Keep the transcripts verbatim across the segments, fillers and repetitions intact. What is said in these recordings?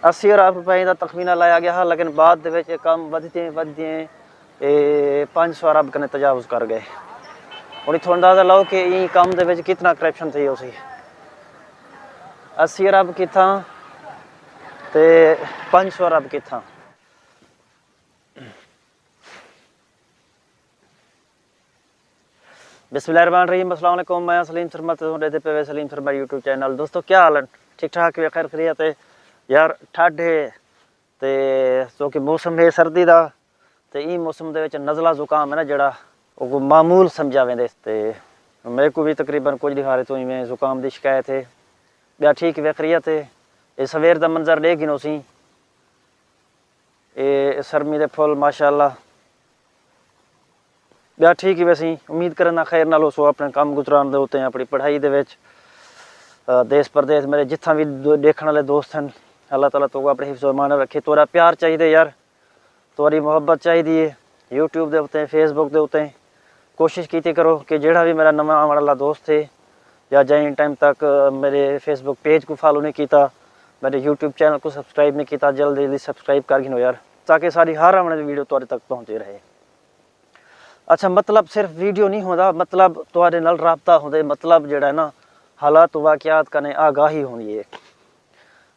اسی ارب روپے دا تخمینہ لایا ڳیا ہا، لیکن بعد دے وچ اے کم ودھدیں ودھدیں اے پنج سو ارب کنے تجاوز کر ڳئے۔ ہݨ اتھوں اندازہ لاؤ کہ ایں کم دے وچ کتنا کرپشن تھئی ہوسی۔ اسی ارب کتھاں تے پنج سو ارب کتھاں۔ بسم اللہ الرحمن الرحیم۔ السلام علیکم، میں سلیم شرما تے تساں ݙیہدے پئے وے سلیم شرما یوٹیوب چینل۔ دوستو، کیا حال ہے؟ ٹھیک ٹھاک ہے؟ خیر خیریت ہے؟ یار، ٹھڈ ہے تے کیونکہ موسم ہے سردی دا، تے ایں موسم دے وچ نزلہ زکام ہے نا جیڑھا، او کوئی معمول سمجھا ویندے۔ تے میکوں وی تقریباً کجھ ݙیہاڑے توں ایویں زکام دی شکایت ہے۔ ٻیا ٹھیک ہے؟ خیریت ہے؟ اے سویر دا منظر ݙیکھ گھنوسیں۔ اے سرمی دے پھل ماشاءاللہ۔ ٻیا ٹھیک ہی ویسیں، امید کرنا خیر نال ہوسو، اپݨے کم گزران دے اتے، اپݨی پڑھائی دے وچ، آ، دیس پردیس میݙے جتھاں وی دو-، ݙیکھݨ والے دوست ہن، اللہ تعالیٰ تہاکوں اپݨے حفظ و امان رکھے۔ تہاݙا پیار چاہیدے یار، تہاݙی محبت چاہیدی ہے۔ یوٹیوب دے اتے، فیس بک دے اتے کوشش کیتی کرو کہ جیڑھا وی میݙا نواں آوݨ والا دوست ہے یا جئیں ٹائم تک میݙے فیس بک پیج کوں فالو نہیں کیتا، میݙے یوٹیوب چینل کوں سبسکرائب نہیں کیتا، جلدی جلدی سبسکرائب کر گھنو یار، تاکہ ساݙی ہر آوݨ والی ویڈیو تہاݙے تک پہنچی رہے۔ اچھا، مطلب صرف ویڈیو نہیں ہوندا، مطلب تہاݙے نال رابطہ ہوندے، مطلب جیڑھا ہے نا، حالات و واقعات کنے آگاہی ہوندی ہے۔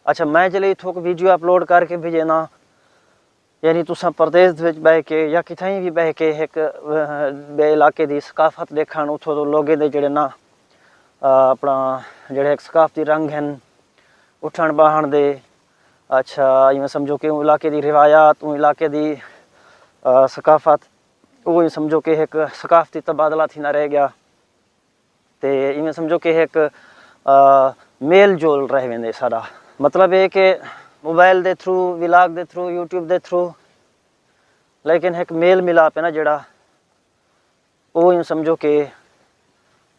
اچھا، میں جلے اتھوں کوئی ویڈیو اپلوڈ کر کے بھیجے نا، یعنی تساں پردیس دے وچ ٻہہ کے یا کتھائیں وی ٻہہ کے ہک، آ، ٻئے علاقے دی ثقافت ݙیکھݨ، اتھوں دے لوگیں دے جیڑھے نا، آ، اپݨا جیڑھے ہک ثقافتی رنگ ہن، اٹھݨ ٻہݨ دے، اچھا، ایویں سمجھو کہ اوں علاقے دی روایات، اوں علاقے دی، آ، ثقافت، او ایویں سمجھو کہ ہک ثقافتی تبادلہ تھیندا رہ ڳیا۔ تے ایویں سمجھو کہ ہک، آ، میل جول رہ ویندے ساݙا۔ مطلب اے کہ موبائل دے تھرو، ولاگ دے تھرو، یوٹیوب دے تھرو، لیکن ہک میل ملاپ ہے نا جیڑھا، او ایویں سمجھو کہ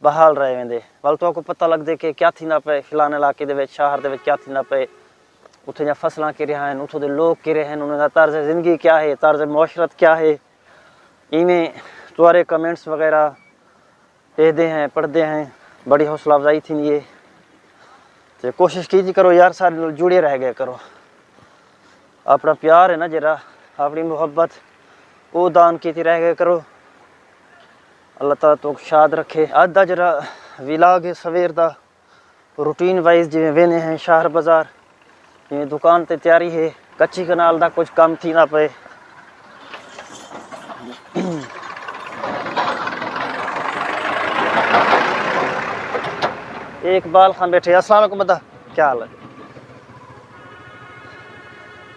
بحال رہ ویندے۔ ول تہاکوں پتہ لڳدے کہ کیا تھیندا پئے فلانے علاقے دے وچ، شہر دے وچ کیا تھیندا پئے، اتھوں دیاں فصلاں کیڑھیاں ہن، اتھوں دے لوگ کیڑھے ہن، انہاں دا طرز زندگی کیا ہے، طرز معاشرت کیا ہے۔ ایویں تہاݙے کمنٹس وغیرہ ݙیہدے ہیں، پڑھدے ہیں، بڑی حوصلہ افزائی تھیندی ہے۔ تے کوشش کیتی کرو یار، ساݙے نال جڑے رہ ڳئے کرو۔ اپݨا پیار ہے نا جیڑھا، اپݨی محبت، او دان کیتی رہ ڳئے کرو۔ اللہ تعالیٰ تہاکوں شاد رکھے۔ اڄ دا جیڑھا ولاگ ہے سویر دا، روٹین وائز جیویں ویندے ہیں شہر بازار، جیویں دکان تے تیاری ہے، کچی کنال دا کچھ کم تھیندا پئے۔ اے اقبال خان ٻیٹھے۔ السلام علیکم بندہ، کیا حال ہے؟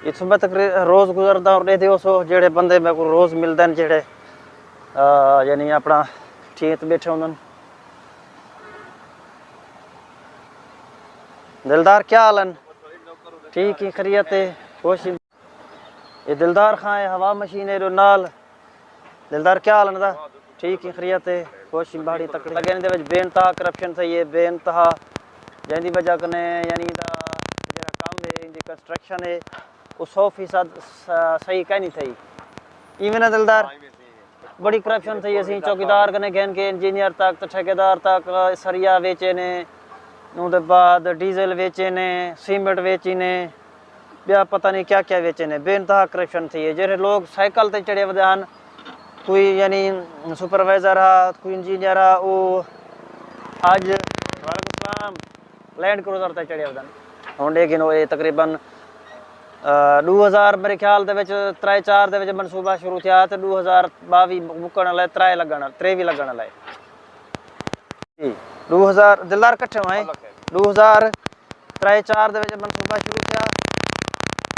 اتھوں میں تقریر روز گزردا اور ݙیہدے ہوسو، جیڑھے بندے میکوں روز ملدن، جیڑھے، آ، یعنی اپݨا ٹھیک تے ٻیٹھے ہوندن۔ دلدار، کیا حال ہن؟ ٹھیک ہی، خیریت ہے؟ خوش ہی؟ اے دلدار خان ہے، ہوا مشین ہے جو نال۔ دلدار، کیا حال ہن دا؟ ٹھیک ہی، خیریت ہے؟ خوش ہی؟ بڑی تکڑی۔ لڳے دے وچ بے انتہا کرپشن تھئی ہے، بے انتہا، جیندی وجہ کنے یعنی دا جیڑھا کم ہے، ایندی کنسٹرکشن ہے، او سو فیصد س-، صحیح کائنی تھئی۔ ایویں نا دلدار؟ بڑی کرپشن تھئی، اسیں چوکیدار کنے گھن کے انجینئر تک تے ٹھیکیدار تک سریا ویچے نے، اوں دے بعد ڈیزل ویچے نے، سیمنٹ ویچی نے، ٻیا پتہ نہیں کیا کیا ویچے نے۔ بے انتہا کرپشن تھئی ہے۔ جیڑھے لوگ سائیکل تے چڑھے ودے ہن، کوئی یعنی سپروائزر ہا، کوئی انجینئر ہا، او اڄ، وعلیکم السلام، لینڈ کروزر تے چڑھے ودن۔ ہݨ ݙیکھ گھنو اے تقریباً، آ، ݙو ہزار میرے خیال دے وچ ترے چار دے وچ منصوبہ شروع تھیا تے ݙو ہزار ٻاویہہ مکݨ والا ہے، ترے لڳݨ، تریوی لڳݨ والا ہے۔ جی، ݙو ہزار، دلدار کٹھے ہوئے، ݙو ہزار ترے چار دے وچ منصوبہ شروع تھیا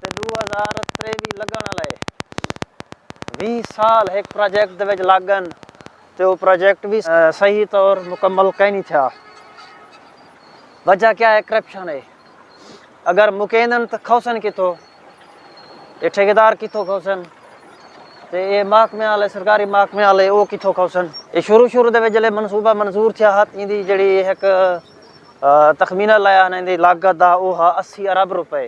تے ݙو ہزار تریوی لڳݨ والا ہے۔ ویہہ سال ہک پروجیکٹ دے وچ لڳ ڳن تے او پروجیکٹ وی، آ، صحیح طور مکمل کائنی تھیا۔ وجہ کیا ہے؟ کرپشن ہے۔ اگر مکیندن تاں کھوسن کتھوں؟ اے ٹھیکیدار کتھوں کھوسن؟ تے اے محکمے والے، سرکاری محکمے والے، او کتھوں کھوسن؟ اے شروع شروع دے وچ جلے منصوبہ منظور تھیا ہا، ایندی جیڑھی ہک، آ، تخمینہ لایا ہن ایندی لاگت دا، او ہا اسی ارب روپے۔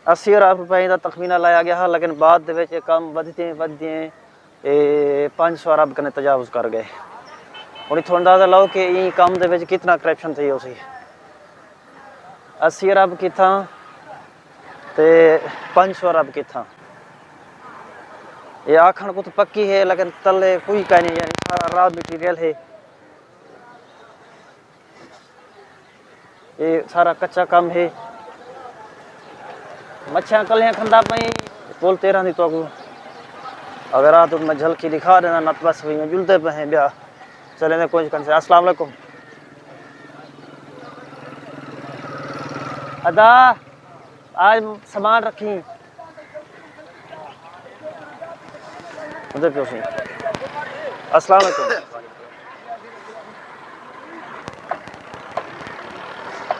اسی ارب روپئیں دا تخمینہ لایا ڳیا ہا، لیکن بعد دے وچ اے کم ودھدیں ودھدیں اے پنج سو ارب کنے تجاوز کر ڳئے۔ ہݨ اتھوں اندازہ لاؤ کہ ایں کم دے وچ کتنا کرپشن تھئی ہوسی۔ اسی ارب کتھاں تے پنج سو ارب کتھاں؟ یہ آکھݨ کوں تو پکی ہے، لیکن تلے کوئی کائنی، یعنی سارا را مٹیریل ہے۔ یہ سارا کچا کم ہے۔ مچھیاں کلیاں کھندا پئی، پل تے رہندی تو کو۔ اگر آ تو میں جھلکی دکھا دینا، نت بس وی میں جلدے پہ ہیں بیا۔ چلے نے کوئی کن سے۔ السلام علیکم۔ ادا، آج سامان رکھی۔ ادھر کیوں سی؟ السلام علیکم۔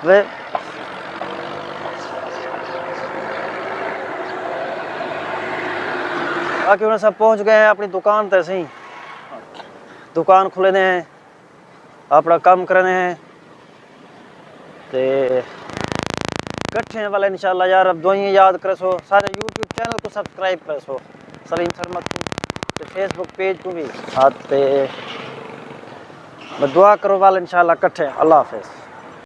وے، باقی انہاں سب پہنچ گئے ہیں اپنی دکان تے۔ سی دکان کھلے نے ہیں، اپنا کام کرنے ہیں۔ تے کٹھے ہیں والے انشاءاللہ یار، اب دعائیں یاد کرے سو، سارے یوٹیوب چینل کو سبسکرائب کرے سو، سلیم سرمد کو، تے فیس بک پیج کو بھی۔ ہاں، تے میں دعا کرو وال انشاءاللہ کٹھے ہیں۔ اللہ حافظ۔